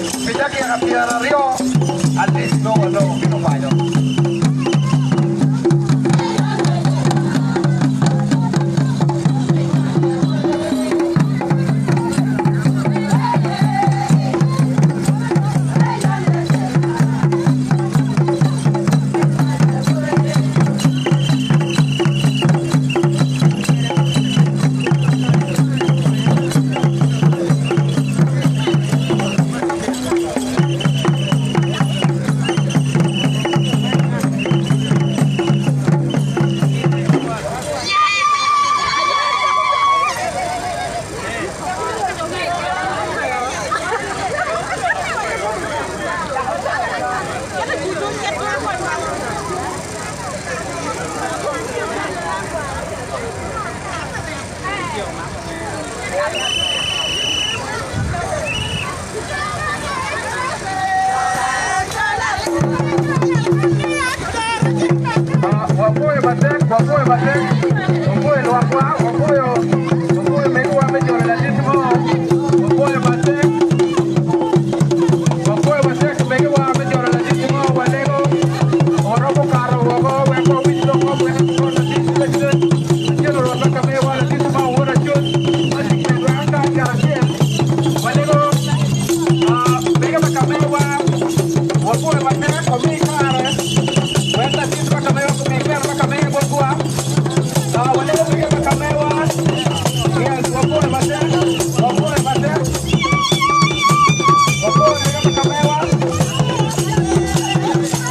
Pi dakika pyeraryo at least nongo waloko ki lupaco. Wapwoyo matek, wapwoyo matek, wapwoyo lwakwa, wapwoyo wapwoyo megiwa me jolo latit mo, wapwoyo matek, wapwoyo matek megiwa me jolo latit mo, walego oromo kato woko wek wawinj lok mo wek bot latit president acel orot ma kamewa latit ma owot acut ma tye kwedwa ka karacel walego mege ma kamewa wapwoyo matek wami kare wek latit ma kamewa gumi kwena ma kamege botwa walego mege ma kamewa yes wapwoyo matek wapwoyo matek wapwoyo mege ma kamewa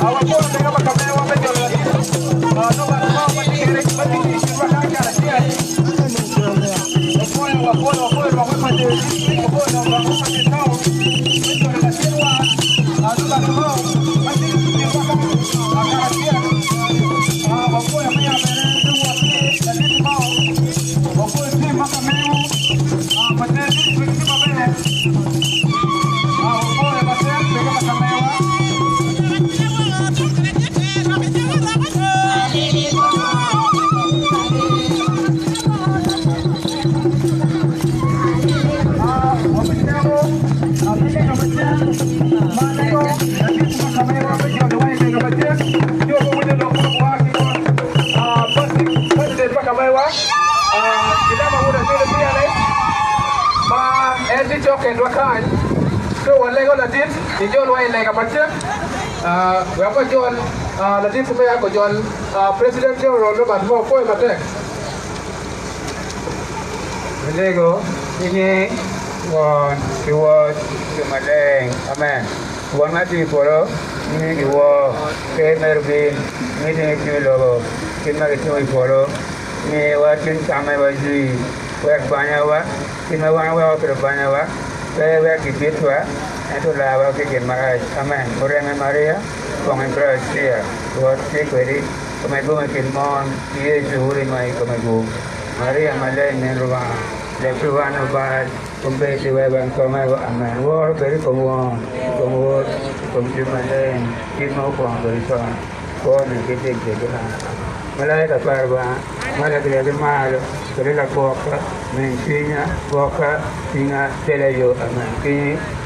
wapwoyo mege ma kamewa me jolo latit nongo mo ma tye kwede ma tye i kinwa kany karacel wapwoyo wapwoyo wapwoyo lwak me Madit wapwoyo lwak me Madit town me jolo latinwa nongo mo ma tye i kinwa kany karacel wapwoyo meya bene me wot ki latit mo wapwoyo team ma kamewu Madit district tye maber wapwoyo matek mege ma kamewa. Wek wajol latit me gujol President General Robert Mo pwoyo matek. Alego i nying Won ki Wod ki Cwiny Maleng. Amen. Won ma tye i polo, nyingi giwor, Ker meri obin, mitini tye i lobo kit ma gitimo i polo. Miwa cwiny cam ma wajwi, wek banyawa, kit ma wan waweko kwede banyawa, pe iwek gibitwa, ento larwa ki i gin marac. Amen. Oreme Maria, pong i gracia, Rwot tye kwedi, kome gum i kin mon, ki Yecu wuri ma i kome gum. Maria Maleng min Rubanga, leb pi wan lubal, kombeddi wa i wang kome. Amen. Woro bed i kom Won, i kom Wod, i kom Cwiny Maleng, kit ma okwongo bedo con, kwo-ni ki tic tic. Amen. Malaika pa Rubanga ma laryegi malo, kede lagwokka, min cwinya, gwokka, tinga, tela yo. Amen. Ki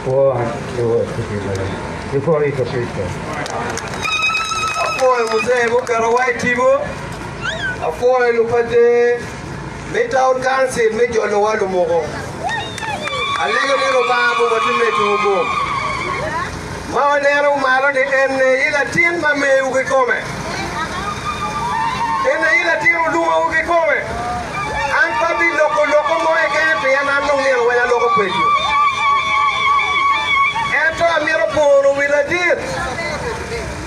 Won, ki Wod, ki Cwiny Maleng. Gipwo Yecu Kricito. Apwoyo muzee muketowa i tipo. Apwoyo lupadde me Town Council me jolowa lumuko. Alego ni Lubanga bene tye medowu gum. Ma waneno malo ni en aye latin ma mewu kikome. En aye latin olungawu kikome. An pe abiloko loko mo keken pien an dong nino weng aloko kwedwu. Ento amito poro wi ladit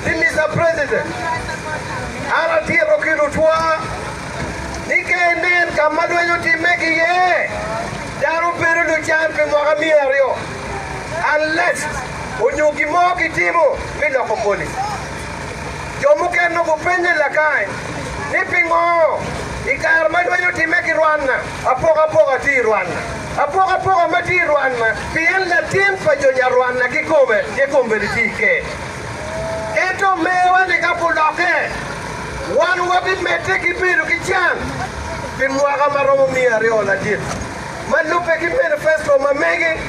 ni Mister President, an atito ki lutwa ni ka inen ka ma lweny otimme ki iye, dano bedo lucan pi mwaka miya aryo unless onyo gin mo kitimo me loko policy. Jo mukene nongo gupenye lakany ni pingo i kare ma lweny otimme ki Rwanda, apokapoka tye i Rwanda. Apokapoka ma tye i Rwanda pien latin pa jo Nyarwanda kikome tye kombeddi tye i ker. Ento mewa ni ka pulokke, wan wabimedde ki bedo ki can pi mwaka ma romo 200 ladit. Ma lubbe ki manifesto ma megi.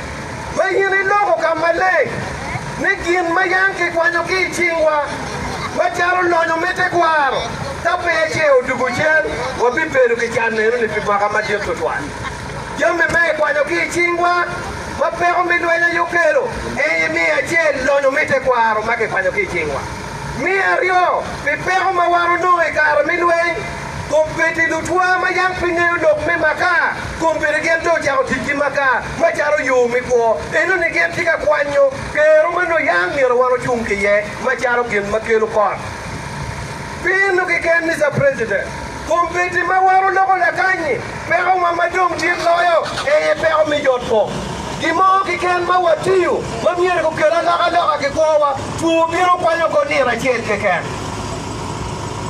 Ma in iloko ka maleng ni gin ma yam kikwanyo ki i cingwa macalo lonyo me tekwaro, ka pe ce odwogo cen, wabibedo ki can meno-ni pi mwaka madit twatwal. Jami ma ikwanyo ki i cingwa ma peko me lweny aye okelo, en aye me acel, lonyo me tekwaro ma kikwanyo ki i cingwa. Me aryo, pi peko ma wan onongo i kare me lweny, kombeddi lutwa ma yam pe ngeyo lok me makar, kombeddi gin dong ocako tic ki makar macalo yo me kwo. Enoni gin tye ka kwanyo kero ma nongo yam myero wan ocung ki iye macalo gin ma kelo kot. Pi eno keken, Mister President, kombeddi ma wan oloko lakany-nyi, peko wa ma dong dit loyo eye peko me yot kom. Gin mo keken ma watiyo ma myero gukel alokaloka ki kwowa, two bino kwanyo oko nino acel keken.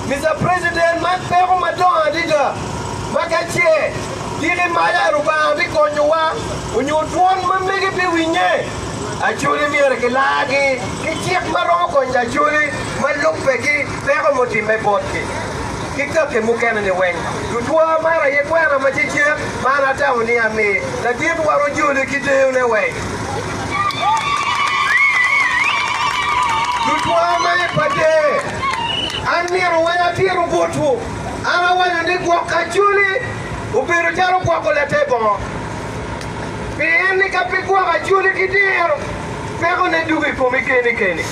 Mister President, man peko madongo adada ma ka ce giki mada Rubanga bikonyowa onyo dwon ma mege biwinye. Acholi myero kilargi ki cik ma romo konyo Acholi ma lubbe ki peko mutimme botgi ki kaki mukene ni weng. Tutwa man aye kwena ma cecek ma an atamo ni ami ladit wan ojoli ki deyo ne weng. Tutwa ma i pader an myero weng atito botwu. An awaco ni gwoko Acholi obedo calo gwoko late bongo. Pien ni ka pe gwoko Acholi ki diro, pekone dugo i komi keni keni.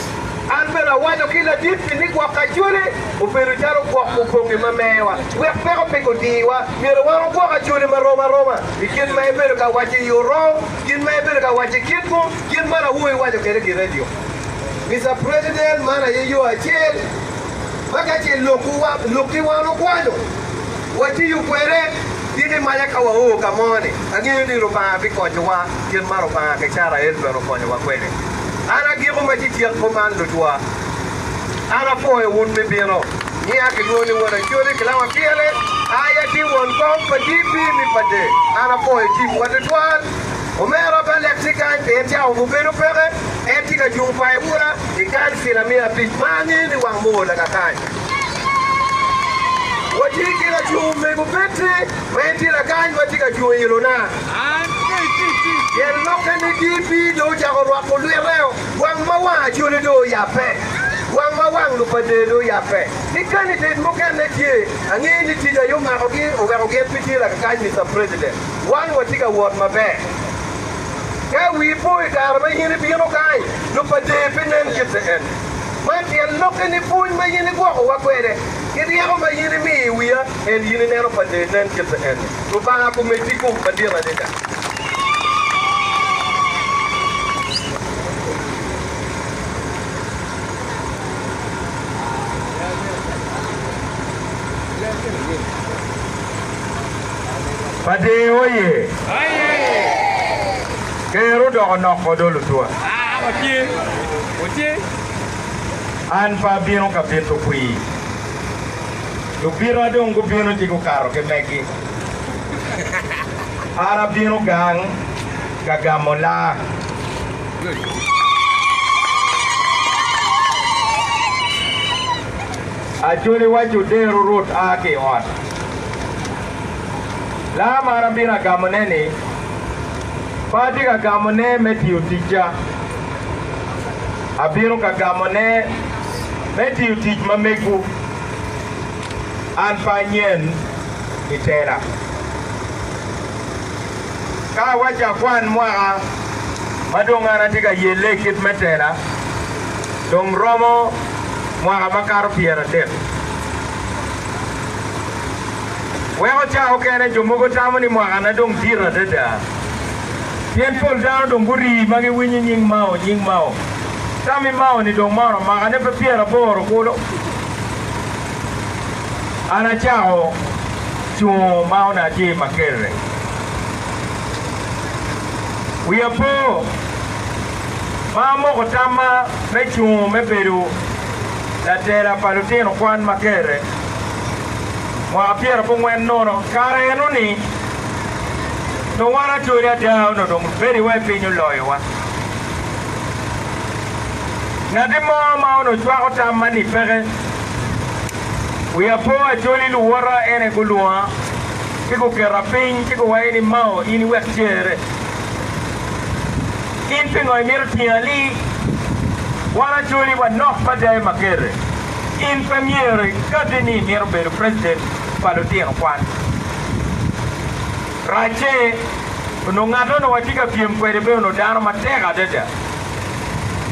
An bene awaco ki ladit-ti ni gwoko Acholi obedo calo gwoko bongi ma mewa, wek peko pe godiwa. Myero wan wagwok Acholi marom aroma i kit ma ibedo ka waco i Orong, kit ma ibedo ka waco i Kitgum, kit ma Rawor iwaco kwede ki i redio. Mister President, man aye yo acel ma ka ce lokki wan okwanyo, Watiyo kwede diki maca ka wao ka mo ni, angeyo ni Lubanga bikonyowa kit ma Lubanga Kicarael bene okonyowa kwede. An agiko ma ci tyek kuman lutwa. An apwoyo wun me bino. Nia kilwongo ni Won Acholi Kilama Pyele, ai atye won kom pa DP mi Pade. An apwoyo timwa tutwal. Omera Balek tye kany pien cawa obedo peke, en tye ka cung pa Ewura i kancila me abic ma angeyo ni wang muol kakany. Watye ki lacung omego Betty ma en tye lakany ma tye ka cung i ilona. Tyen lokke ni DP dong ocako rwako lwiteo, wang ma wang Acholi dong oyabbe, wang ma wang Lupadee dong oyabbe. Ki candidate mukene tye, angeyo ni tic aye omakogi oweko gin pe tye lakakany Mister President. Wan watye ka wot maber. Ka wii po i kare ma in ibino kany, Lupadee pe nen kite eni. Man tyen lokke ni pwony ma in igwokowa kwede ki ryeko ma in imiyo i wiya en in ineno pa del nen kite eni. Lubanga gumeddi gum madit adada. Pader oye! Ker odoko nok odo lutwa. An pe abino ka bito kwir. Lubita dong gubino ci gukato ki megi. An abino gang ka gamo laa. Acholi waco dero Ruth a ki i ot. Laa ma an abino agamone-ni pe atye ka gamone me tiyo ticca. Abino ka gamone me tiyo tic ma megwu. An pe anyen i tela. Ka awaco akwan mwaka ma dong an atye ka yelle i kit me tela, dong romo mwaka makato 30. Weko ca okene jo mogo tamo ni mwakana dong dit adada pien pol dano dong gurii ma giwinyo nying Mao, nying Mao. Tam i Mao ni dong mono mwakane pe 80 kulu. An acako cungo ma onongo atye i Makerere. Wiya po ma amoko tamma me cungo me bedo latela pa lutino kwan Makerere. Mwaka pyerabongwen nono, kare eno-ni, dong wan Acholi ada onongo dong bedo iwa i piny oloyowa. Ngati mo ma onongo cwako tamma-ni peke. Wiya po Acholi luwota ene gulwonga ci guketa piny ci guwaco ni Mao in iwek cere. In pingo imito tingo alii? Wan Acholi wanok mada i Makerere. In pe myero ikati ni imito bedo president pa lutino kwan. Racce, onongo ngat onongo watye ka pyem kwede bene onongo dano matek adada.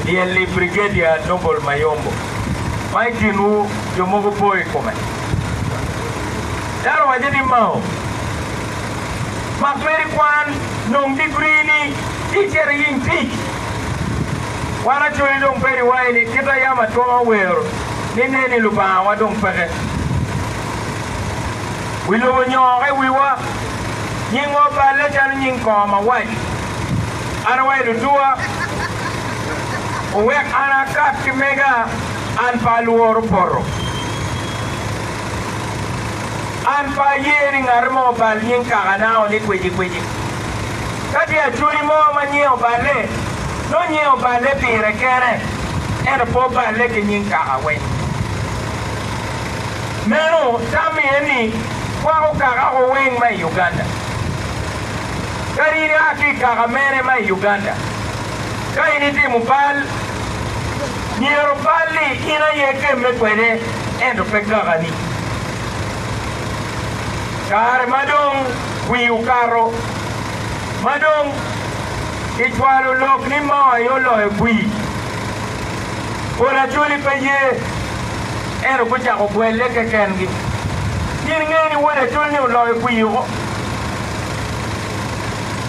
Lyel-li Brigadier Noble Mayombo, ma i kinwu jo mogo po i kome. Dano owaco ni Mao, mak meri kwan, nong digrii-ni, ci icit iyiny tic. Wan Acholi dong bedo iwaci ni kita yam atwonga owero ni neni Lubanga wa dong peke. Wi lobo onyoke i wiwa, nyingwa oballe calo nying kongo mawac. An awaco lutuwa, wuwek an akat ki mega, an pe alworo poto. An pe aye ni ngat mo obal nying kakana-o ni kwicikwici. Ka tye acholi mo ma nyinge oballe, nongo nyinge oballe pire kene, ento pe oballe ki nying kaka weng. Meno tam iye ni kwako kakako weng ma i Uganda. Kadi in ia ki i kaka mene ma i Uganda, ka in itimo bal, myero bal-li in aye ikemme kwede ento pe kakani. Kare ma dong kwir okato, ma dong kicwalo lok ni Mao aye oloyo kwir, pol Acholi pe ye, ento gucako gwelle kekengi. In ingeyo ni wod Acholi-ni oloyo kwir woko?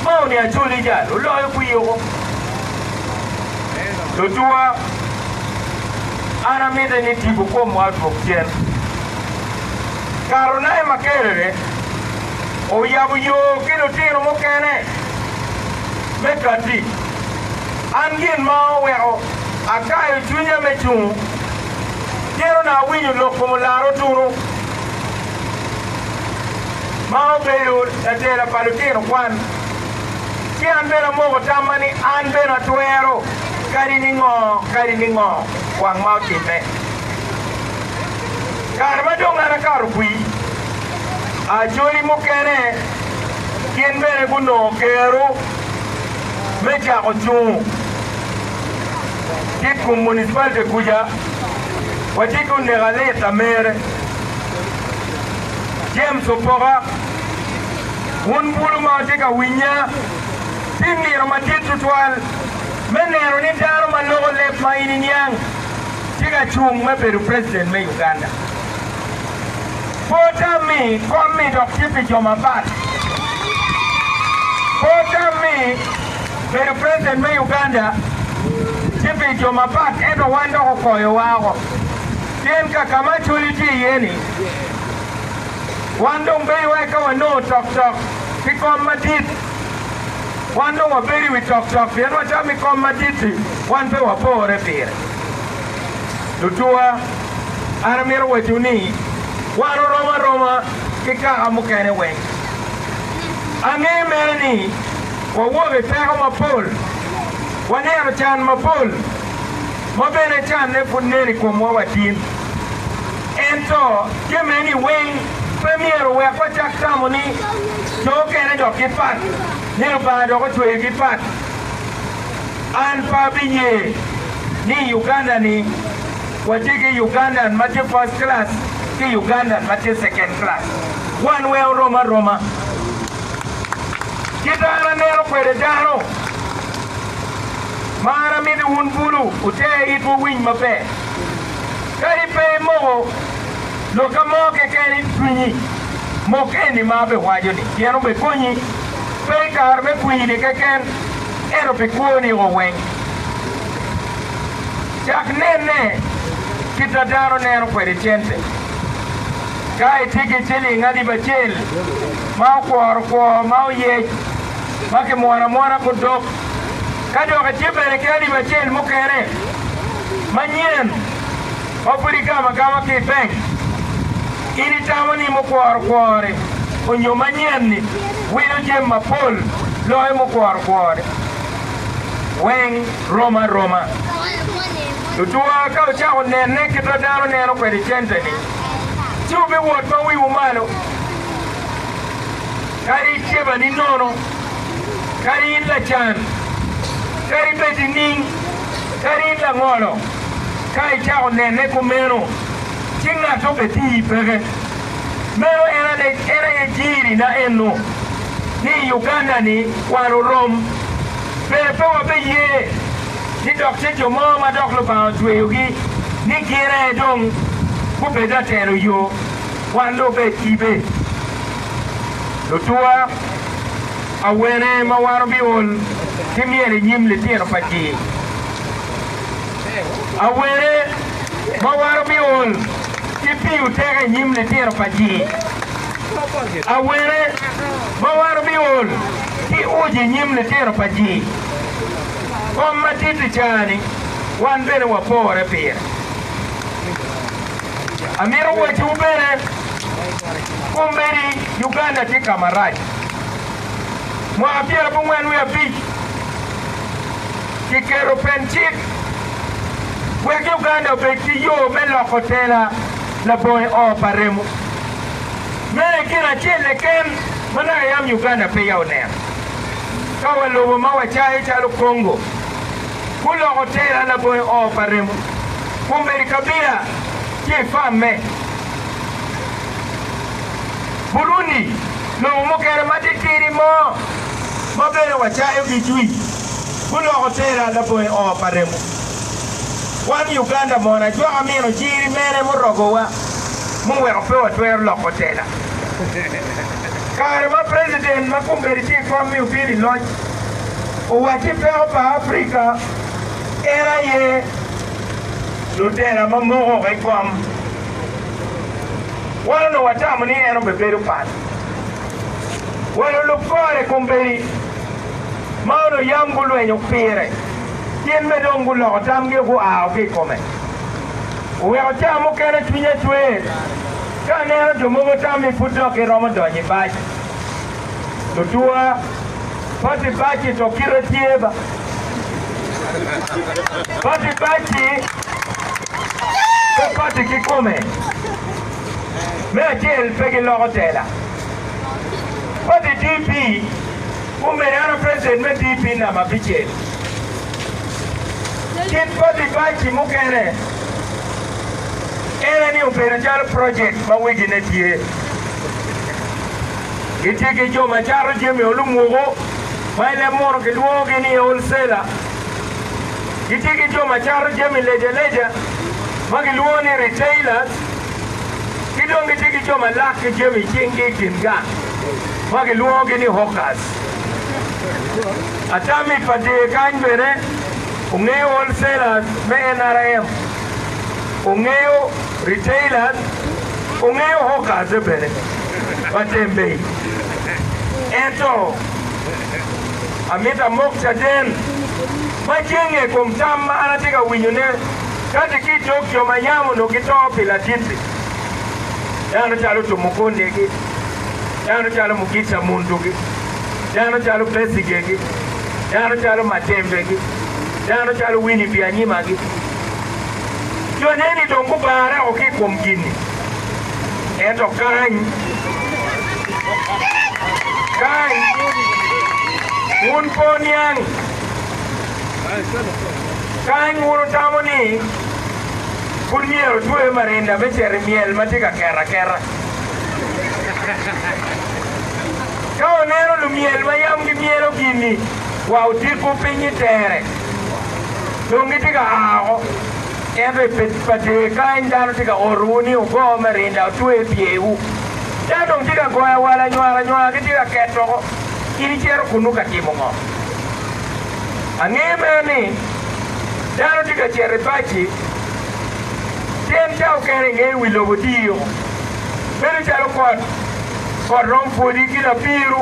Mao ni Acholi jal oloyo kwir woko. Lutuwa, an amite ni tipo komwa odwog cen. Karona i Makerere oyabo yo ki lutino mukene me katti. An gin ma oweko akayo cwinya me cungo pien onongo awinyo lok kom olara otunu ma obedo latela pa lutino kwan, ci an bene amoko tamma ni an bene atwero kadi ni ngo kadi ni ngo wang ma otimme. Kare ma dong an akato kwir, Acholi mukene gin bene gunongo kero me cako cungo ki i kom municipality kuca watye ki oneko alit amere James Opoka. Wun bulu ma wutye ka winya, tye nino madit tutwal me neno ni dano ma loko leb ma in iniang tye ka cung me bedo president me Uganda. Pe wutam ni kom-mi dok tye pi jo mapat. Pe wutam ni bedo president me Uganda tye pi jo mapat ento wan dok okoyowa oko. Pien ka ka ma Acholi tye iye-ni, wan dong bedo iwaci ka wanongo toktok ki kom madit, wan dong wabedo i wi toktok pien watamo i kom madit-ti wan pe wapore pire. Lutuwa, an amito wacciwu ni wan orom aroma ki kaka mukene weng. Ange mere ni wawok i peko mapol, waneno can mapol, ma bene canne pud nen i komwa wa tin. Ento jami eni weng pe myero owek wacak tamo ni jo okene dok gipat, ni Lubanga dok ocweyogi pat. An pe abiye ni i Uganda ni watye ki Ugandan ma tye first class ki Ugandan ma tye second class. Wan weng orom aroma. Kit an aneno kwede dano ma an amiti wun bulu wuter itwu wuwiny maber. Kadi pe imoko lokka mo keken i cwinyi, mok eni ma abiwaco-ni, pien obikonyi pe i kare me kwini keken, ento pi kwoni-o weng. Cak nenne kit ma dano neno kwede cente. Ka itye ki ciling alip acel ma okworo kwo ma oyec ma kimwono amwona kun dok, ka dok itye bene ki alip acel mukene manyen ma pud igamo agama ki i bank, in itamo ni mukworo kwor-ri onyo manyen-ni wilo jami mapol loyo mukworo kwor-ri? Weng rom aroma. Lutuwa ka wucako nene kit ma dano neno kwede cente-ni, ci wubiwot ma wiwu malo. Kadi icebani nono, kadi in lacan. Kadi bed nining, kadi in langolo, ka icako nene kumeno, ci ngat obediyi peke. Meno en aye jiri na eno ni i Uganda ni wan orom. Bene pe wabe ye ni dok tye jo mo ma dok Lubanga ocweyogi ni gin aye dong gubed atelo yo, wan dong obed ibe. Lutuwa, awene ma wan obiol ki myel i nyim litino pa ji? Awene ma wan obiol ki piyo teko i nyim litino pa ji? Awene ma wan obiol ki uc i nyim litino pa ji? Kom madit i caa-ni, wan bene wapore pire. Amito wacciwu bene, kombeddi Uganda tye ka marac. Mwaka 95 kiketo pen cik wek Uganda obed ki yo me loko tela labongo i oo pa remo. Meno aye gin acel keken ma naka yam Uganda peya oneno. Ka wa lobo ma wacayo calo Congo guloko tela labongo i oo pa remo, kombeddi Kabila tye i fam-me. Burundi, lobo mukene matitidi mo ma bene wacayogi jwi, guloko tela labongo i oo pa remo. Wan Uganda mono ajwaka mino jiri mene murogowa muweko pe watwero loko tela? Kare ma president ma kombeddi tye i kom me obino i loc owacci peko pa Africa en aye lutela ma moko i kom. Wan onongo watamo ni en obibedo pat. Wa lulub kore kombeddi ma onongo yam gulwenyo pire, gin bene dong guloko tamgi gua ki i kome. Oweko ca mukene cwinya cwer ka aneno jo mogo tammi pud dok giromo donyo i bac. Lutuwa, pati bac-ci to kite tye ba. Pati bac-ci pe pati kikome. Me acel pe giloko tela. Pati DP gumede an a president me DP namba abicel. Kit pati bac-ci mukene en aye ni obedo calo project ma wegine tye. Gitye ki jo ma cato jami olumuku ma i leb muno kilwongogi ni wholesaler. Gitye ki jo ma cato jami lejaleja ma gilwongo ni retailers. Ki dong gitye ki jo ma lak ki jami i cinggi i kin gang ma gilwongogi ni hawkers. Atami pa dye kany bene ongeyo wholesalers me NRM, ongeyo retailers, ongeyo hawkers bene pa Tembei. Ento amito amok caden ma jenge i kom tam ma an atye ka winyone kati ki i dog jo ma yam onongo gito pi ladit-ti, dano calo Tumukunde-gi, dano calo Mugisha Muntu-gi, dano calo Besigye-gi, dano calo Matembe-gi, dano calo Winnie Byanyima-gi. Jo neni dong gubarre woko ki i kom gin-ni. Ento kany, kany, wun pe wuniang. Kany wun wutamo ni pud myero wutwe marinda me cito i myel ma tye ka ket aketa. Ka wuneno lumyel ma yam gimyelo gin-ni wa odiko piny i tere, dong gitye ka a woko. Ento i pa der kany dano tye ka orowu ni wugo marinda wutwe pyerwu. Dano dong tye ka goyo awal anywar anywar gitye ka keto woko. In icito kunnu ka timo ngo? Angeyo mere ni dano tye ka cito i baci pien ca okene inge wi lobo diyo bedo calo kot, kot rom pwodi ki lapiru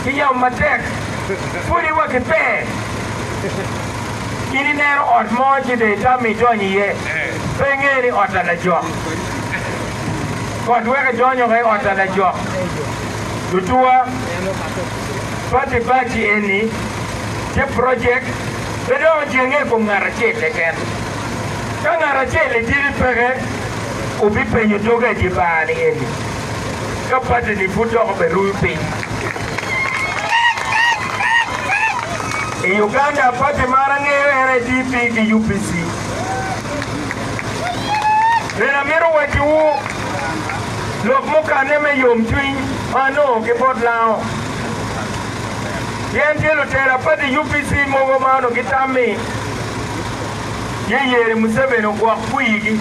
ki yamo matek pwodi wa ki pee. In ineno ot mo ci dong itammi idony iye, pe ingeyo ni ot alajok. Kot weko idonyo i ot alajok. Lutuwa, pati baci eni tye projek pe dok ojenge i kom ngat acel keken. Ka ngat acel itidi peke, wubipenyo doge i dye bar ni eni ka pati ni pud dok oberuyo piny. I Uganda pati ma an angeyo en aye DP ki UPC. Bene amito wacciwu lok mukane me yomcwiny ma anongo ki bot Lango. Pien tye lutela pati UPC mogo ma onongo gitammi Yeyeri Museveni ogwok kwirgi.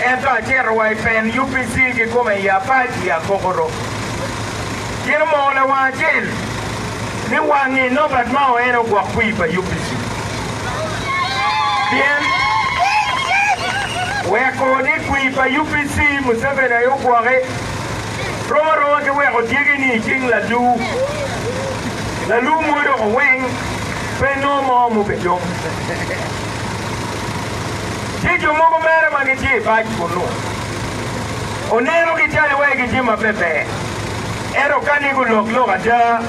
Ento acito wa i pen UPC kikome i Apac i Akokoro. Gin omoko lawang acel ni wangi Norbert Mao en ogwok kwir pa UPC. Pien weko ni kwir pa UPC Museveni aye ogwoki rom aroma ki weko dyegi ni i cing laluu. Laluu mwodoko weng pe nongo mo mubedong. Tye jo mogo mere ma gitye i bac kunnu. Onenogi calo iwaci gitye maberber, ento ka ni gulok lok ada,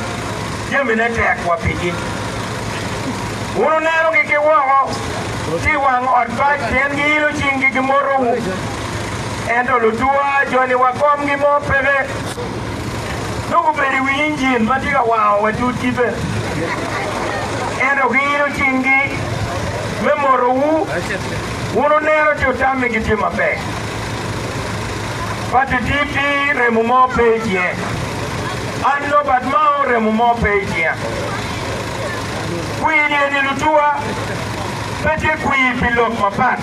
jamine tek wa pigi. Wun wunenogi ki woko ci i wang ot bac pien giilo cinggi gimotowu. Ento lutuwa joni wa komgi mo peke, nongo gubedo i wi injin ma tye ka wango wa tutgi bene. Ento giilo cinggi me motowu, wun wuneno ci wutammi gitye maber. Pati DP remo mo pe i cinge. An Nobert Mao remo mo pe i cinga. Kwir eni lutuwa pe tye kwir pi lok mapat.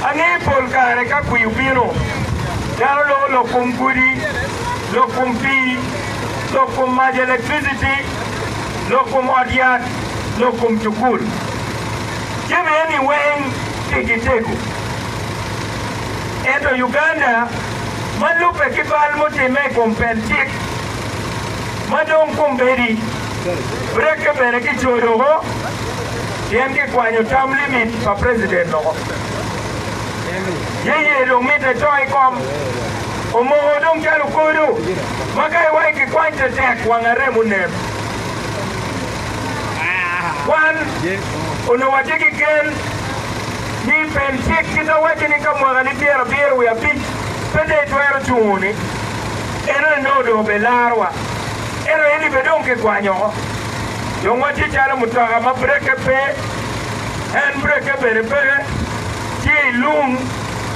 Angeyo pol kare ka kwir obino, dano loko lok kom gudi, lok kom pii, lok kom mac electricity, lok kom ot yat, lok kom cukul. Jami eni weng pigi tego. Ento Uganda ma lubbe ki bal mutimme i kom pen cik ma dong kombeddi brekke bene kicodo oko pien kikwanyo term limit pa president oko. Yeye dong mitte to i kom omoko dong calo okodo ma ka iwaci kikwany tetek wang arem onen. Wan onongo watye ki gen ni pen cik kit ma waco ni ka mwakani pyerabiro wiye abic pe dong itwero cungo-ni, enoni nongo dong obilarowa. Ento eni bene dong kikwanyo oko. Dong watye calo mutoka ma brekke pe, hand brekke bene peke, tye i lung,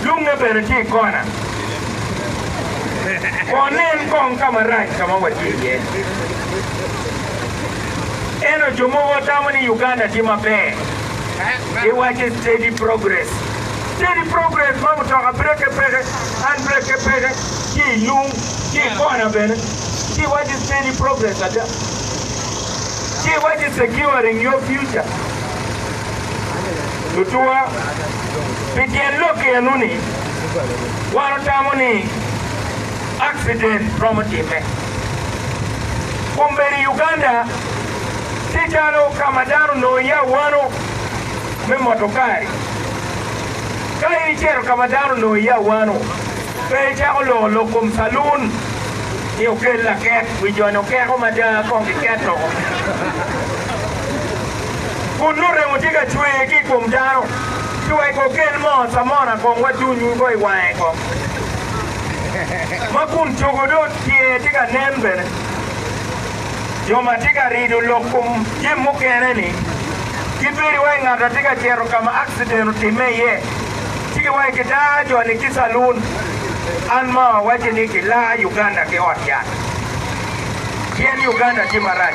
lunge bene tye i kona. Kong nen kong ka marac ka ma watye iye. Ento jo mogo tamo ni Uganda tye maber. Giwaco steady progress. Steady progress ma mutoka breke peke, hand breke peke, tye i lung, tye i kona bene. Ci iwaco steady progress ada. Ci iwaco securing your future. Lutuwa, pi tyen lok eno-ni, wan otamo ni accident romo timme. Kombeddi i Uganda, tye calo ka ma dano onongo iye awano me motokari. Ka in icito ka ma dano onongo iye awano, pe icako loko lok kom calun ni okel lakek, wi jo-ni okeko mada kong giket oko. Kun nongo remo tye ka cwer ki i kom dano, ci wek okel moo camona kong waduny go i wange kong. Ma kun cogo dong tye tye ka nen bene. Jo ma tye ka rido lok kom jami mukene-ni gibedo iwaci ngat a tye ka cito ka ma akciden otimme iye ci giwaco kidaa jo-ni ki calun. An ma awaci ni kilaa Uganda ki ot yat pien Uganda tye marac.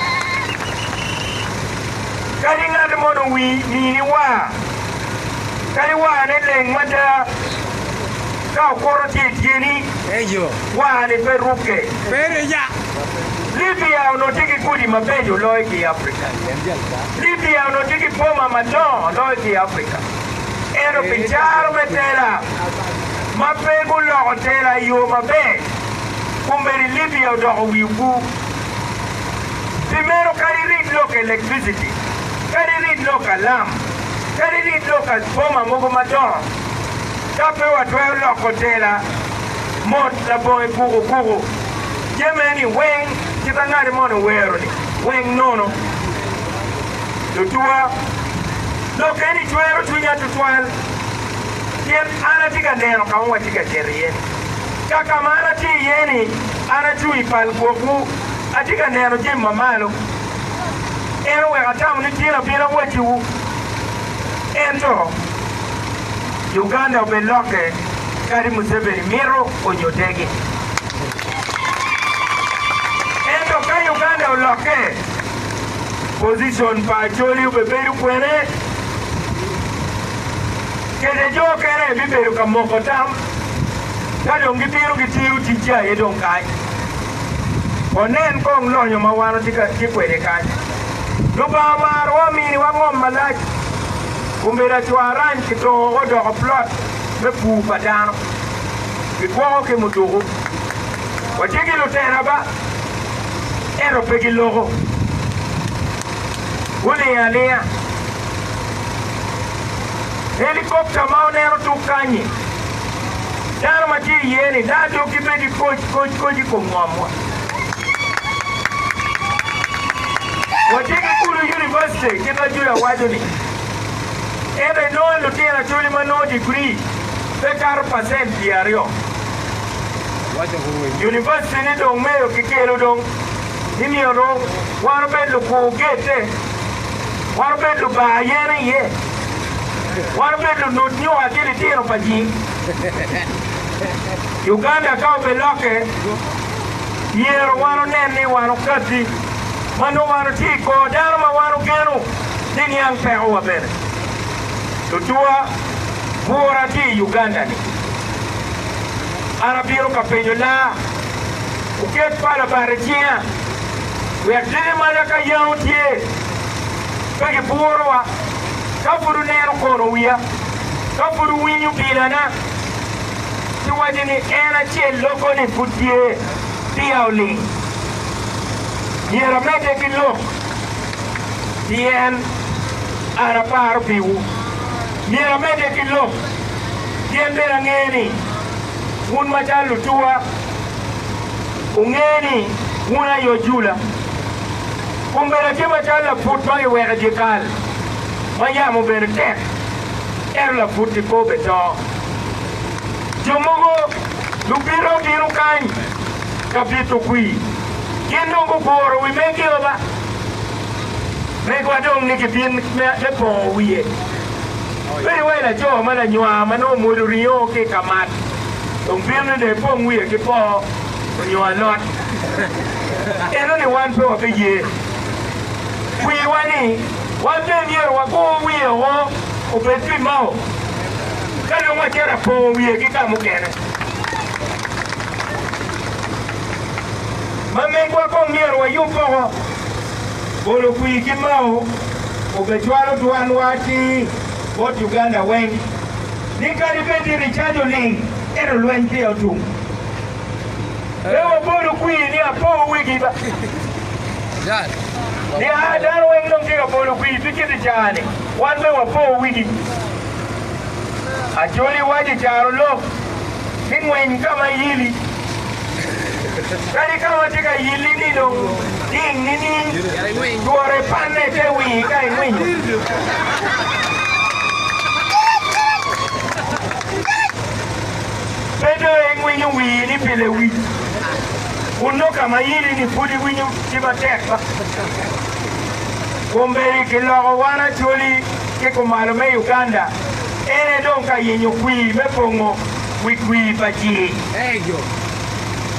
Kadi ngat mono wi mini war, kadi warne leng mada, ka okuto tye i tyeni, warni pe rukke. Libya onongo tye ki gudi mabeco loyo ki i Afrika. Libya onongo tye ki boma madongo loyo ki i Afrika. Ento pi caro me tela ma pe guloko tela i yo maber, kombeddi Libya odoko wi obur. Pi meno, kadi irid lok electricity, kadi irid lok alam, kadi irid lok boma mogo madongo, ka pe watwero loko tela mot labongo i kuku kuku, jami eni weng kit ma ngati moni owero-ni weng nono. Lutuwa, lok eni cwero cwinya tutwal pien an atye ka neno ka ma watye ka cito iye-ni. Ka ka ma an atye iye-ni, an acung i pal gwokwu, atye ka neno jami ma malo. En oweko atamo ni tin abino awacciwu. Ento Uganda obed lokke kadi Museveni mito onyo degi. Ento ka Uganda olokke, position pa Acholi obebedo kwene? Kede jo kene bibedo ka moko tam ka dong gibino gitiyo ticce aye dong kany. Wanen kong lonyo ma wan watye kwede kany. Lubanga omarowa ominiwa ngom malac. Omedo acwarany ki tongo odoko plot me pur pa dano. Gigwoko ki muduku. Watye ki lutela ba, ento pe giloko. Gulingo alinga. Helikopta ma oneno tuk kany-nyi, dano ma tye iye-ni daa doggi bed ki koc koc koc i kom ngomwa. Watye ki Gulu University kit ma Julia waco ni, ento inongo lutino Acholi ma nongo digri pe kato pacent pyeraryo. University ni dong meyo kikelo dong ni myero wan obed lukur gete. Wan obed lubar yen iye, wan obed lunut nyuka ki litino pa ji. Uganda ka obelokke, myero wan onen ni wan okatti ma nongo wan otye i kor dano ma wan ogeno ni niang peko wa bene. Lutuwa, bura tye i Uganda ni. An abino ka penyo laa, wuket pala bat i cinga. Wek dini maca ka yango tye, pe giburowa. Ka pud wuneno kono wiya, ka pud wuwinyo bilana, ci waco ni, 'En acel loko-ni pud tye, peya oling. Myero amedde ki lok, pien an aparo piwu. Myero amedde ki lok, pien bene angeyo ni wun macalo lutuwa. Wunge ni wun aye ojula. Kombeddi atye macalo laput ma giweko i dyekal, ma yamo bene tek, ento laput-ti pe obeto. Jo mogo lubito obino kany ka bito kwir, gin dong guguro wi megio ba? Megwa dong ni gibin me pongo wiye. Bedo wai laco ma lanywar ma nongo omwodo ringo ki i ka mat, dong bino ni dong epong wiye ki poo onyo alot. Ento ni wan pe wabiye. Kwirwa ni wan bene myero wagur wiye oko obed pi mao, ka dong wacito apongo wiye ki ka mukene. Ma megwa kong myero wayub oko. Bolo kwir ki mao obecwalo dwanwa atir bot Uganda weng ni kadi bed ni Richard oling ento lweny peya otum. Pe wabolo kwir ni apo wigi ba. Ni aa dano weng dong tye ka bolo kwir pi kit i caa ni wan be wapo wigi. Acholi waco i caro lok ni ngweny ka ma yili. Kadi ka ma tye ka yilli ni dong ding nining, twore panne te wii ka ingwinyo. Pe dong ingwinyo wii ni pi lewic, kun nongo ka ma yili ni pud iwinyo tye matek ba. Kombeddi kiloko wan Acholi ki kumalo me Uganda, en aye dong ka yenyo kwir me pongo wi kwir pa jii.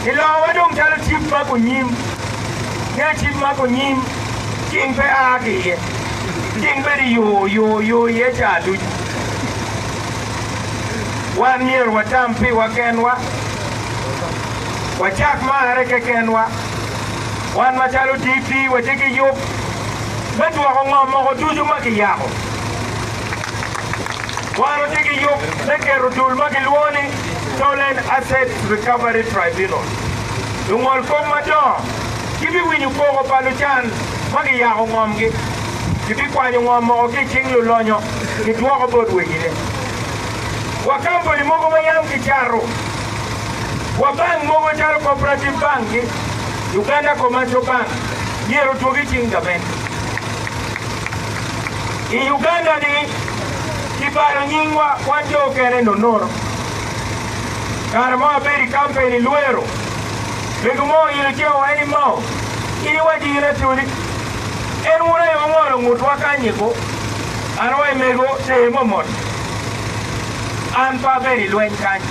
Kilokowa dong calo cip ma gunyim. Nge cip ma gunyim, cing pe a ki iye. Cing bedo i yo, yo, yo iye ca ducu. Wan myero watam piwa kenwa, wacak marre kekenwa. Wan macalo DP watye ki yub me dwoko ngom moko ducu ma kiyako. Wan watye ki yub me keto dul ma gilwongo ni Stolen Assets Recovery Tribunal. Lungol kop madongo gibiwinyo koko pa lucan ma giyako ngomgi. Gibikwanyo ngom moko ki i cing lulonyo gidwoko bot wegine. Wa kampuni mogo ma yam kicato wa bank mogo calo Cooperative Bank ki Uganda Commercial Bank myero odwog i cing gamente. I Uganda ni kibalo nyingwa wan jo okene nonono. Kare mo abedo i kampen i Lwero, mego mo oilo cinga owaco ni Mao, in iwaco in Acholi? En wun aye wungolo ngutwa kany-nyi ko? An wa i mego ter momot. An pe abedo i lweny kany.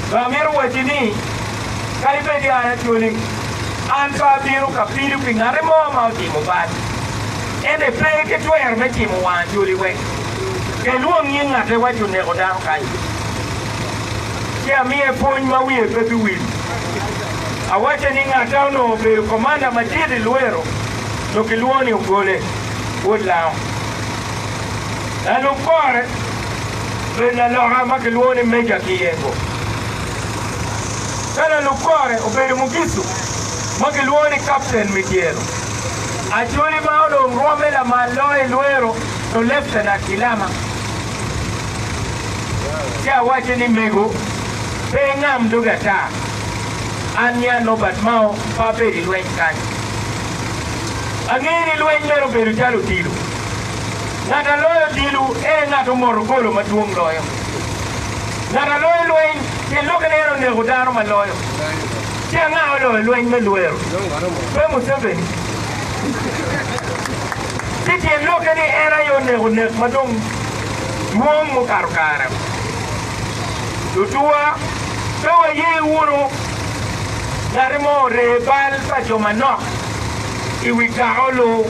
Dong amito wacci ni, kadi bed ni an Acholi, an pe abino ka pido pi ngati mo ma otimo bal. Ento pe ki twero me cimo wang Acholi weng. Kelwong nying ngate waci oneko dano kany. Ci amiye pwony ma wiye pe biwil. Awacce ni ngata onongo obedo komanda madit i Luero nyo kilwongo ni Ogole, wod Lango. Lalub kore obedo laloka ma kilwongo ni Meja Kiyengo. Ka lalub kore obedo Mugisu ma kilwongo ni Kapten Mityelo. Acholi ma onongo rwomme lamal loyo i Luero to Leftenat Kilama. Ci awacce ni, Mego, pe ingam dogi ata. An nya Nobert Mao pe abedo i lweny kany. Angeyo ni lweny meno obedo calo odilo. Ngat a loyo odilo en aye ngat omoto golo madwong loyo. Ngat a loyo lweny tyen lok ni en oneko dano ma loyo. Ci anga oloyo lweny me Luero? Pe Museveni? Ci tyen lokke ni en aye oneko nek ma dong dwong mukato kare. Lutuwa, pe waye wunu ngati mo oree bal pa jo manok i wi kaka olu,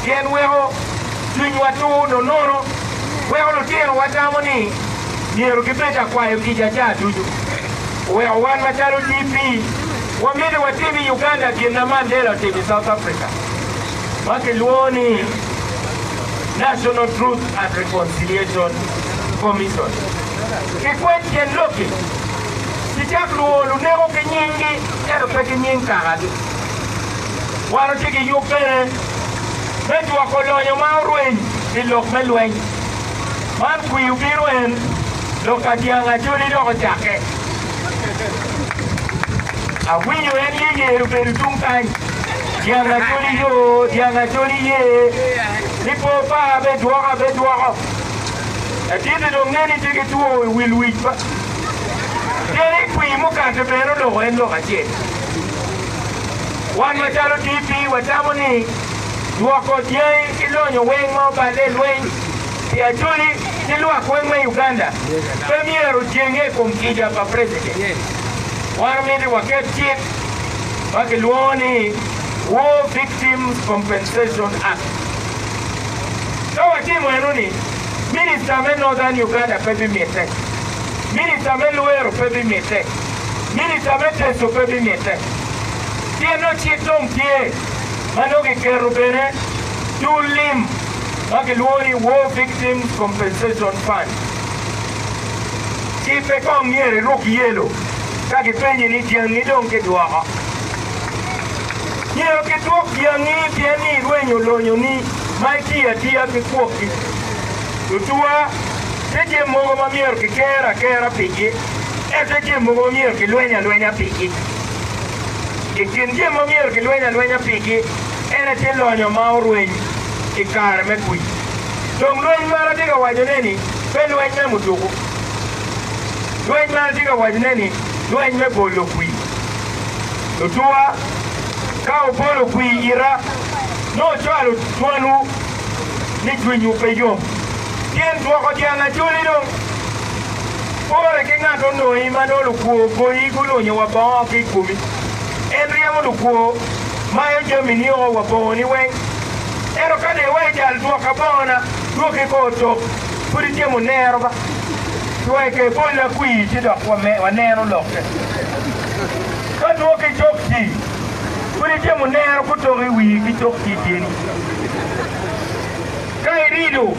pien weko cwinywa tur nonono, weko lutinowa tamo ni myero gibed ka kwayo kica ca ducu. Oweko wan macalo DP wamito watim i Uganda gin ma Mandela otimo i South Africa ma kilwongo ni National Truth and Reconciliation Commission. Kikwed tyen lokki, kicak lwongo luneko ki nyinggi ento pe ki nying kakagi. Wan watye ki yub bene me dwoko lonyo ma orweny pi lok me lweny. Man kwir obino en lok ka dyang Acholi dok ocakke. Awinyo en ye yer obedo tung kany. Dyang Acholi yo, dyang Acholi ye. Ni po pa abe dwoko abe dwoko. Laditi dong neni tye ki two i wil wic pa. Pien i kwir mukate bene oloko en lok acel. Wan macalo DP watamo ni dwoko dyangi ki lonyo weng ma oballe i lweny pi Acholi ki lwak weng me Uganda pe myero ojenge i kom kica pa President. Wan omiti waket cik ma kilwongo ni War Victims Compensation Act. Ka watimo enoni, Minista me Northern Uganda pe bimitte, Minista me Luero pe bimitte, Minista me Teso pe bimitte. Pien nongo cik dong tye ma nongo kiketo bene dul lim ma kilwongo ni War Victims Compensation Fund. Ci pe kong myero iruk yelo ka kipenyi ni dyangi dong kidwoko. Myero kidwok dyangi pien ni irwenyo lonyoni ma itiyo atiya ki kwokki. Lutuwa, tye jami mogo ma myero kiker akera pigi, ento tye jami mogo ma myero kilweny alwenya pigi. I kin jami ma myero kilweny alwenya pigi en aye tye lonyo ma orweny i kare me kuc. Dong lweny man atye ka wacone-ni pe lweny me mutuku. Lweny man atye ka wacone-ni lweny me bolo kwir. Lutuwa, ka wubolo kwir ita, nongo wucwalo dwanwu ni cwinywu pe yom, pien dwoko dyang acholi dong pore ki ngat onongi ma nongo lukwo ogoyi gulunyo wa bongo ki i komi. En ryemo lukwo, mayo jami nio wa bongoni weng. Ento ka dong iwaco jal dwoka bongona, dwoki kor otok, pud itye munero ba. Cweke ebolla kwir ci dok waneno lokke. Ka dwoki cokci, pud itye munero gutok i wii ki cokci i tyeni. Ka irido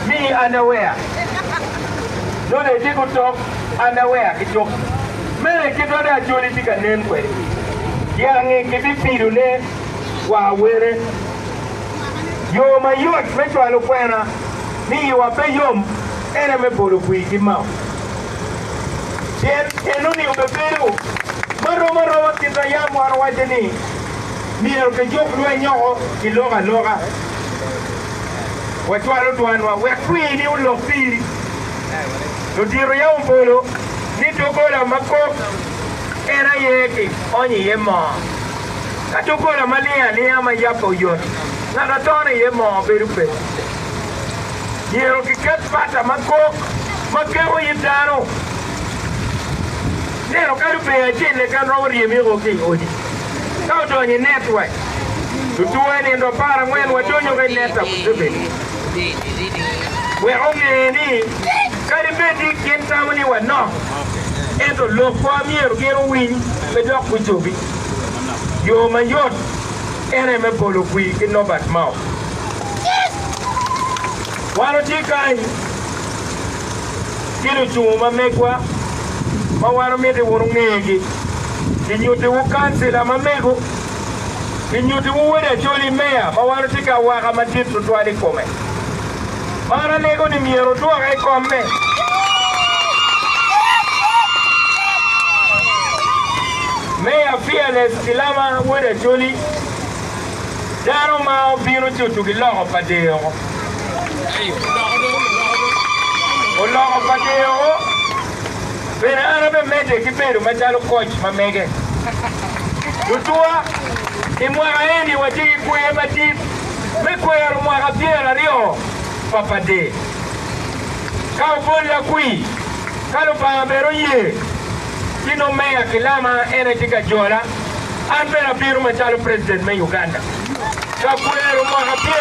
miyi underwear, nongo dong itye gutok underwear ki cokci. Meno aye kit ma dong Acholi tye ka nen kwede. Dyangi kibipidone wa awene. Yo mayot me cwalo kwena ni iwa pe yom en aye me bolo kwir ki mao. Pien enoni obebedo ma rom aroma kit ma yam wan owaco ni myero kijuk lweny oko ki lok aloka. Wacwalo dwanwa wek kwir-ni olok piri. Ludito yam obolo ni doggola ma kok en aye kionyo iye moo. Ka doggola ma ling alinga ma yabbe oyot, ngat a tono iye moo bedo pe. Myero kiket pata ma kok ma keko it dano. Neno kadi obeyo acel keken romo ryemi woko ki i odi. Ka odonyo i net wa, lutuwa i nindo 14 wadonyo ki i net Museveni wek onge ni kadi bed ni gin tamo ni wanok, ento lokwa myero gin owiny pe dok gucobi. Yo mayot en aye me bolo kwir ki Nobert Mao. Wan watye kany ki lucungu ma megwa ma wan omiti wun wungegi. Kinyutiwu kancila ma mego, kinyutiwu wod Acholi meya ma wan watye ki awaka madit tutwal i kome. Man alego ni myero wudwoke i komme. Meya Fearless Kilama wod Acholi, dano ma obino cutu ki loko pa deyo. Oloko pa deyo bene an abemedde ki bedo macalo koc ma mege. Lutuwa, i mwaka eni watye ki kwer madit me kwero mwaka 20 pa Pader. Ka obolla kwir, ka Lubanga bene oye, ci nongo meya Kilama en aye tye ka jola, an bene abino macalo president me Uganda ka kwero mwaka 20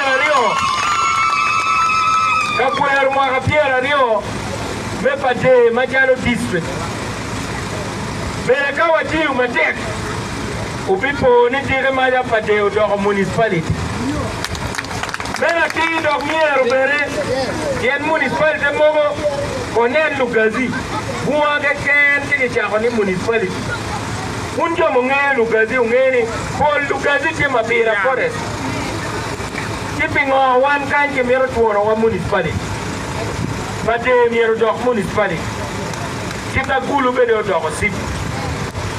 ka kwero mwaka 20 me Pader macalo district. Bene ka watiyo matek, wubipo ni tike maca Pader odoko municipality. Meno atir dok myero bene, pien municipality mogo konen Lugazi bunga keken ci kicako ni municipality. Wun jo mungeyo Lugazi wungeyo ni pol Lugazi tye Mabira Forest. Ci pingo wan kany kimito twonowa municipality? Pader myero odok municipality. Kit agulu bene odoko city.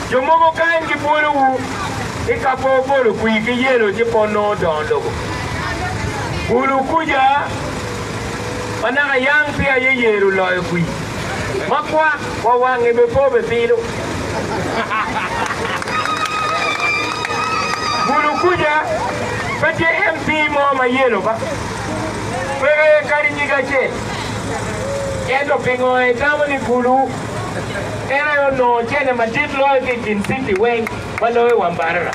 Jo mogo kany gibwolowu ni ka pe wubolo kwir ki yelo ci pe wunongo dongo lobo. Gulu kuca ma naka yang peya aye yelo loyo kwir ma kwak wa wange bene pe obipilo. Gulu kuca pe tye MP mo ma yelo ba, peke kadi nyige acel. Ento pingo itamo ni Gulu en aye onongo cene madit loyo ki i kin citi weng ma loyo wa Mbarara?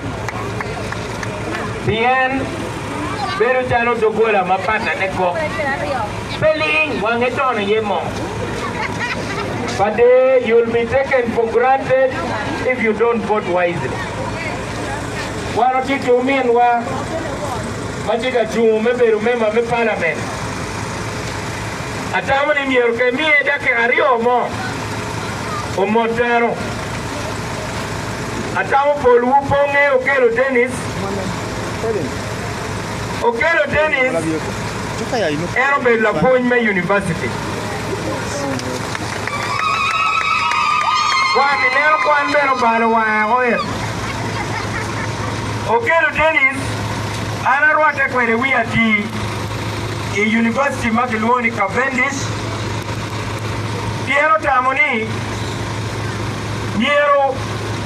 Pien bedo calo doggola ma patane kok pe ling, wange tono iye moo. Pader, you'll be taken for granted if you don't vote wisely. Wan watye ki ominwa ma tye ka cungo me bedo member me parliament. Atamo ni myero kemiye dakika aryo mo omot dano. Atamo polwu pe wungeyo Okello Dennis. Okello Dennis en obedo lapwony me university. Kwan ineno kwan bene obalo wange woko it. Okello Dennis an arwatte kwede wiya atir i university ma kilwongo ni Cavendish pien otamo ni myero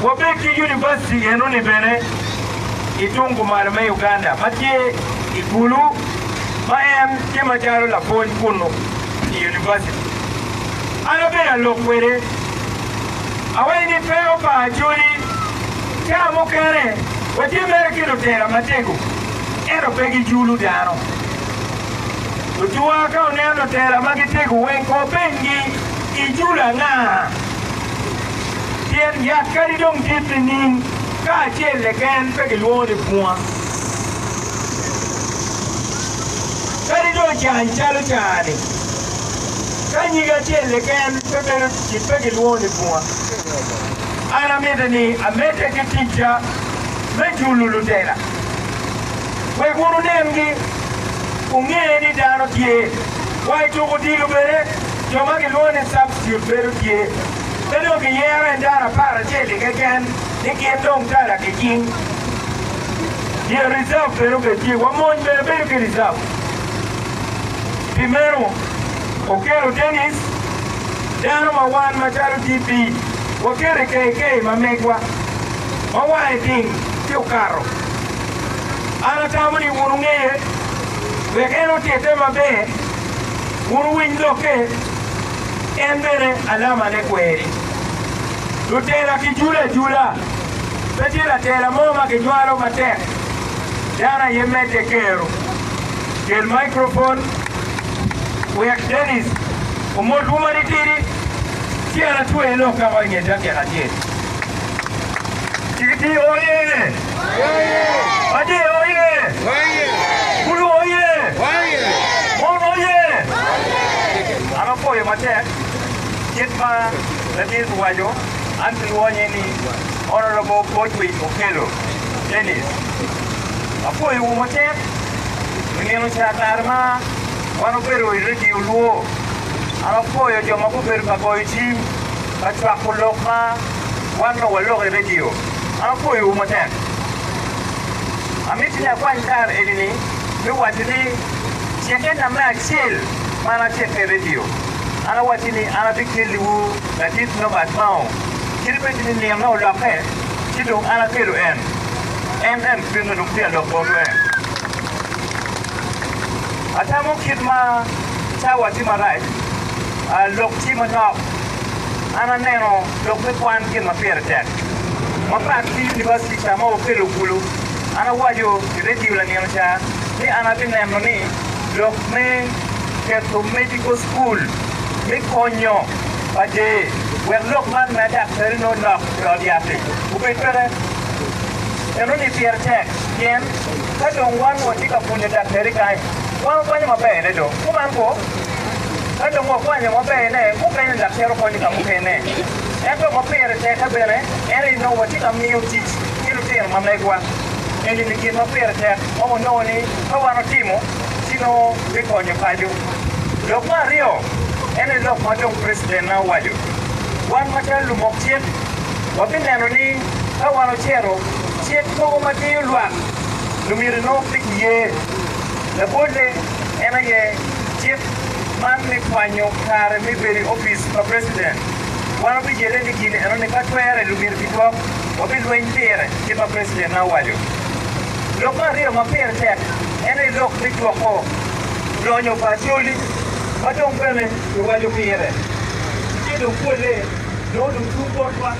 wabed ki university enoni bene i tung kumalo me Uganda ma tye i Gulu ma en tye macalo lapwony kunu i university. An abedo alok kwede awaco ni pe opa Acholi ca mukene watye mere ki lutela matego ento pe giculo dano. Lutuwa ka oneno lutela ma gitego weng ko penygi iculo anga? Pien yat kadi dong dit nining ka acel keken pe gilwongo ni bunga. Kadi dong ocany calo caa-ni, ka nyige acel keken pe bedo pe gilwongo ni bunga. An amito ni amedde ki ticca me culo lutela wek wun wunengi, wunge ni dano tye. Wa i tuko odilo bene, jo ma gilwongo ni substitute bedo tye. Pe dong giyero en dano 11 keken ni gin dong tala ki cing. Pien reserve bene obed tye, wa mony bene bedo ki reserve. Pi meno, Okello Dennis, dano ma wan macalo DP waketo i KK ma megwa, ma wange ding ci okato. An atamo ni wun wungeye, wek en otitte maber, wun wuwiny lokke, en bene alamane kweri. Lutela kijulo ajula, pe tye latela mo ma kinywalo matek, dano aye medde kero. Kel microphone wek Dennis omotwu matitidi ci an atweye lok woko i nge dakika acel. Citi oye! Ade oye! Kulu oye! Mon oye! An apwoyo matek kit ma latin owaco, an kilwonye ni Honourable Godwin Okello Dennis. Apwoyowu matek i nino ca kare ma wan obedo i redio Luo. An apwoyo jo ma gubedo ka goyo cim ka cwako lok ma wan nongo waloko i redio. An apwoyowu matek. Amiti ni akwany kare eni-ni me waco ni cikkena me acel ma an acekke i redio, an awacci ni an abikelliwu ladit Norbert Mao. Kadi bed ni nino olokke, ci dong an akelo en. En en bino dong tye alok botwu en. Atamo kit ma cawa tye marac, lok tye manok. An aneno lok me kwan gin ma pire tek. Mapat ki univaciti ca ma wakelo kulu, an awaco i redio lanino ca ni an abineno ni lok me keto medical school me konyo pa jee wek lok man me daktari nongo nok i ot yat-ti obed peke. Enoni pire tek pien ka dong wan watye ka pwonyo daktari kany, wan wakwanyo maber ne dong. Kuman ko, ka dong wakwanyo maber ne, mukene daktari okonyo ka mukene. Ento ma pire tekke bene en aye nongo watye ka miyo tic ki lutino ma megwa. Eni-ni gin ma pire tek ma wanongo ni ka wan otimo ci nongo bikonyo paco. Lok me aryo en aye lok ma dong President-na owaco. Wan macalo lumok cik, wabineno ni ka wan ocito, cik mogo ma diyo lwak lumyero nongo pe kiye. Labolle en aye cik man me kwanyo kare me bedo i opic pa President. Wan wabijelle ni gin enoni ka twere lumyero kidwok, wabilweny pire kit ma President-na owaco. Lok me aryo ma pire tek en aye lok me dwoko lonyo pa Acholi ma dong bene kiwaco pire ci dong pwolle nongo dong tung botwa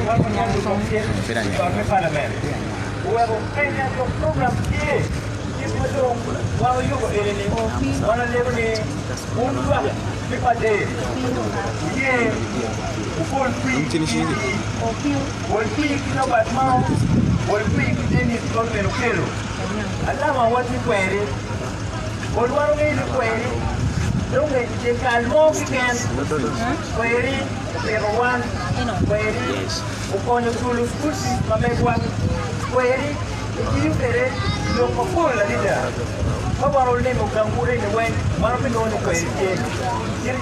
wan macalo lugok cik i ot me palament oweko kenya dong program tye kit ma dong wan oyubo eni ni wan walego ni wun lwak me Pader wuye wubol kwir ki Bol pii ki Robert Mao, bol pii ki Dennis Godwin Okello. Alama wa tye kweri. Bol wan ongeyo ni kweri dong i dye kal mo keken. Kweri opito wan, kweri okonyo culo school fees ma megwa, kweri otiyo kwede lok mapol adada. Ka wan olimo gangwu eni weng, wan wabinongo ni kweri tye. Kit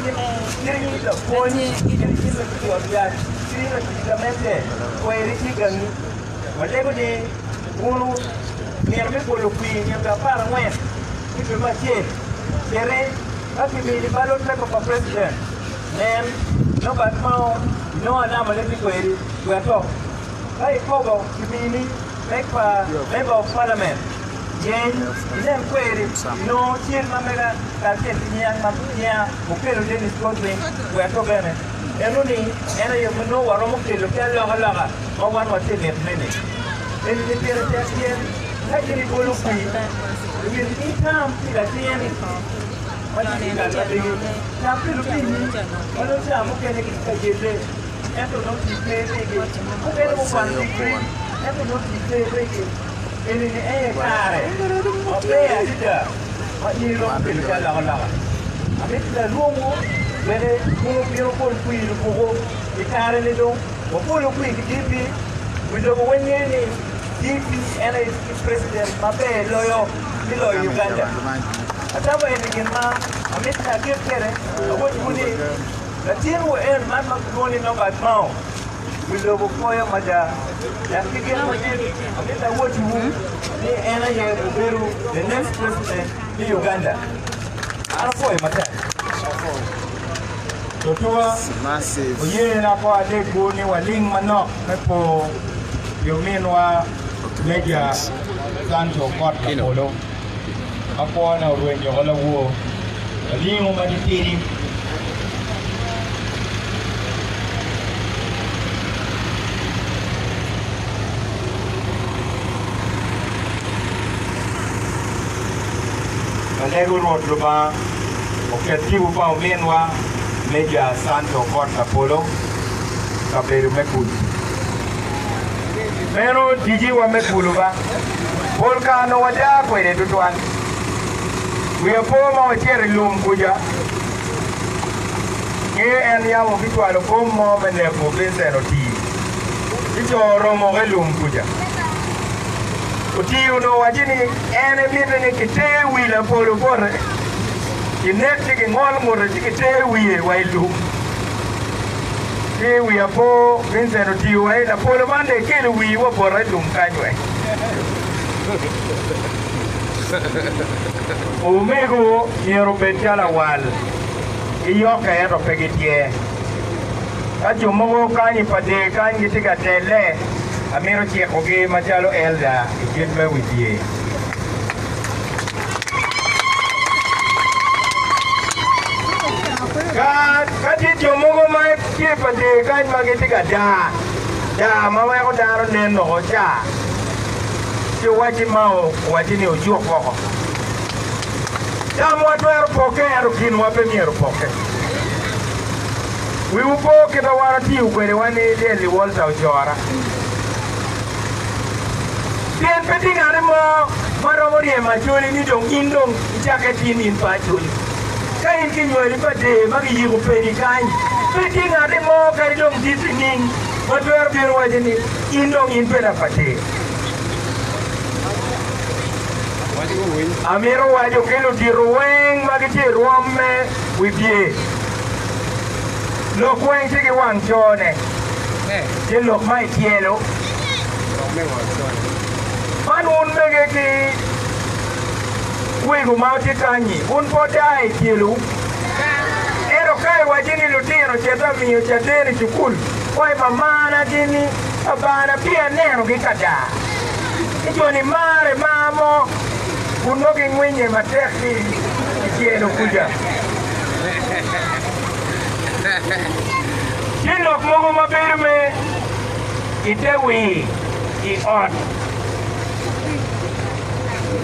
in lapwony, kit in latic ot yat. Cwiny latic gamente kweri ki gangi. Walego ni wunu nino me bolo kwir nyen dwe 14 me dwe me acel citi ka kimini ballot paper pa president nen Nobert Mao inongo alama ne tye kweri dwe ato ka ikobo kimini meg pa member of parliament yeny inen kweri inongo cel ma mega kacel ki niang ma niang Okello Dennis Godwin dwe ato bene. Eno ni en aye ma nongo waromo kelo ki alokaloka ma wan watye ka mitone-ni. Eni ni pire tek pien ka in ibolo kwir, myero itam pi latin ma tye i gang matidi. Tam pi lutinni ma nongo ca mukene gitye ka yelle ento nongo tic pe pigi. Mukene gukwano digri ento nongo tic pe pigi. Eni ni aye kare maber adada ma in iromo kelo ki alokaloka. Amito ni alwongwu wek wun wubin wubol kwir lubuku. I kare-ni dong wabolo kwir ki DP. Wi lobo weng ngeyo ni DP en aye president maber loyo me loyo Uganda. Atamo eni gin ma amito ni agik kwede awacciwu ni latin wa en man ma kilwongo ni Norbert Mao Wi lobo pwoyo mada dok ki gin madit amito awocciwu ni en aye obedo the next president me Uganda. An apwoyo matek. Lutuwa oye na ko adekwu ni waling manok me po pi ominwa Major. Santo Okot Lapolo ma kwone orwenyo oko lawor alingo ma titidi. Alego Rwot Lubanga oket tipo pa ominwa Meja Santo Okot Lapolo i kabedo me kuc. Meno ticciwa me kulo ba. Pol kare onongo wadaa kwede tutwal. Wiya po ma wacito i lum kuca, ngeyo en yam obicwalo kom mo me neko Vincent Otii, ci co oromo ki i lum kuca. Otii onongo wacci ni en emite ni kiter wi lapolo bote, kinek ci kingol ngute ci kiter wiye wa i lum. Ci wiya po, Vincent otiyo wa i lapolo man dong ekelo wii wa bota i lum kany wek. Omego myero obed calo awal, giyokke ento pe gityer. Ka jo mogo kany i Pader kany gitye ka telle, amito cikogi macalo elda i kit me wibye. Ka tye jo mogo ma tye i Pader kany ma gitye ka daa daa ma weko dano nen woko ca, ci owacci Mao owacci ni ojuk woko. Tamwa twero pokke ento kinwa pe myero opokke. Wiwu po kit ma wan otiyo kwede wa ni lyel i Walter Ojora. Pien pe tye ngati mo ma romo ryemo Acholi ni dong in dong icakke tin in pa Acholi. Ka in kinywali pa dee ma kiyiko pedi kany, pe tye ngati mo kadi dong dit nining ma twero bino waco ni in dong in pe lapa dee. Amito waco ki ludito weng ma gitye i rwom me wibye, lok weng tye ki wang cone, tye lok ma i tyelo. Man wun mege ki wego ma wutye kany-nyi, wun pe wudaa i tyelowu. Ento ka iwaco ni lutino ocito amiyo caden i cukul, wai mamana gin-ni, babana peya anenogi ka daa. Ci jo-ni mare mar mo kun nongo gingwinye matek ki i tyelo kuca. Tye lok mogo ma bedo me i te wir i ot,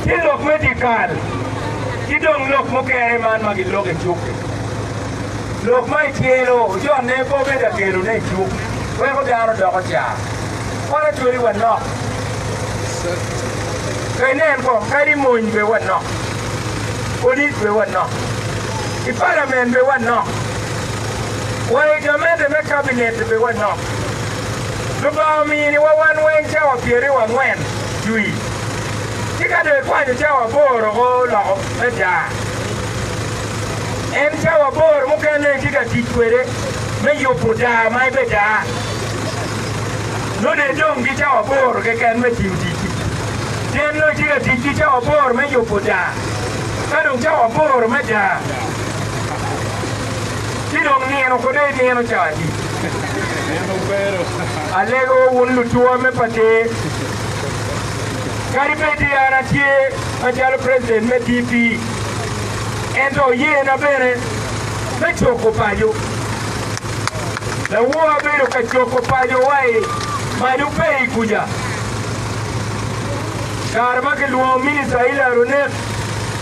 tye lok me dyekal, ki dong lok mukene man ma giloko i cuk-ki. Lok ma i tyelo ojonne pe obedo akelone i cuk, weko dano doko car. Wan Acholi wanok. Ka inen kong, kadi mony bene wanok, police bene wanok, i parliament bene wanok, wa i gamente me cabinet bene wanok. Lubanga ominiwa wan weng cawa pyeraryo angwen jwi, ci ka dong ikwanyo cawa aboro ko oloko me daa, en cawa aboro mukene itye ka tic kwede me yubo daa ma ibedaa. Nongo dong idong ki cawa aboro keken me tiyo ticci. Pien nongo itye ka tic ki cawa aboro me yubo daa, ka dong cawa aboro me daa, ci dong nino kode inino cawa adi? Alego wun lutuwa me Pader, kadi bed ni an atye macalo president me DP, ento oyena bene me coko paco. Lawor abedo ka coko paco wa i Madu Pei kuca. Kare ma kilwongo Minista Hillary Onek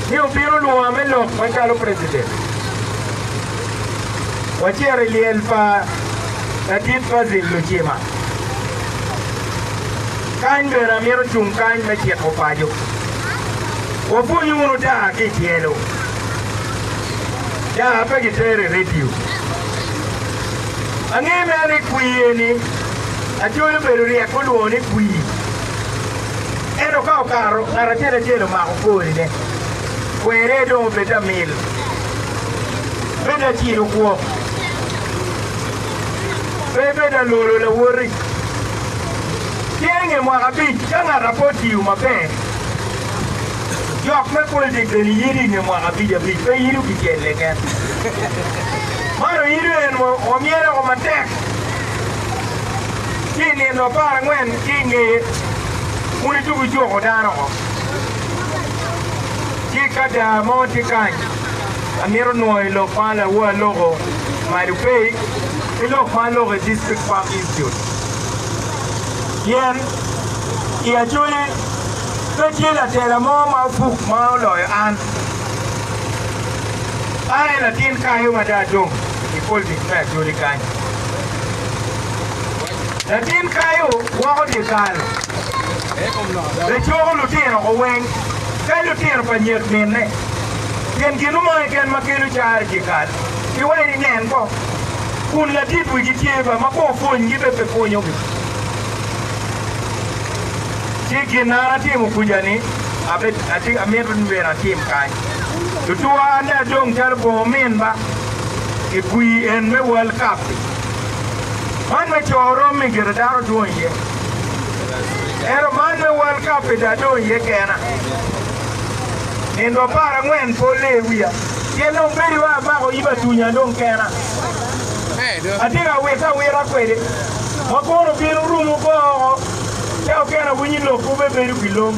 ni obin olwonga me lok macalo President, wacito i lyel pa Ladit Fazil Lucima. Kany bene amito cung kany me ciko paco. Wapwonyu wunu daa ki i tyelo. Daa pe gitero i redio. Ange mere ni kwir eni Acholi obedo ryek gulwongo ni kwir. Ento ka okato ngat acel acel omako korine. Kwere dong obed amil. Bed acilo kwok. Pe ibed alolo lawoti. Pien i nge mwaka abic ka ngat a pe otiyo maber, Jok me politik bene yido i nge mwaka abic abic, pe yido kicel keken. Man oyido en wamyelo woko matek ci i nino 14 ki i ngeye kun itugo ijuko dano woko. Tye ka daa mo tye kany, amito nwoyo lok ma lawor aloko malo pei ki lok ma aloko i District Farm Institute. Pien i Acholi pe tye latela mo ma opuk ma oloyo an. An aye latin kayo ma dong adong i politic me Acholi kany. Latin kayo gwoko dye kal. Ecoko lutino ko weng, kadi lutino pa nyek minne, pien gin mo keken ma kelo caro i dyekal, giwaco ni, 'Nen kong, kun ladit wigi tye ba ma kong opwonygi be pe pwonyogi. Ci gin na an atimo kuca-ni, amito ni myero atim kany. Lutuwa an dong adong calo bongo min ba i kwir en me World Cup-pi. Man me co rommi gire dano dwong iye. Ento man me World Cup-pi dong adong iye kena. Nindo aparangwen pe olee wiya, pien dong bedo wa amako yib atunya dong kena. Atye ka wite awita kwede. Ma kono obino orumo oko, ca okene awinyo lokwu be bedo kilong.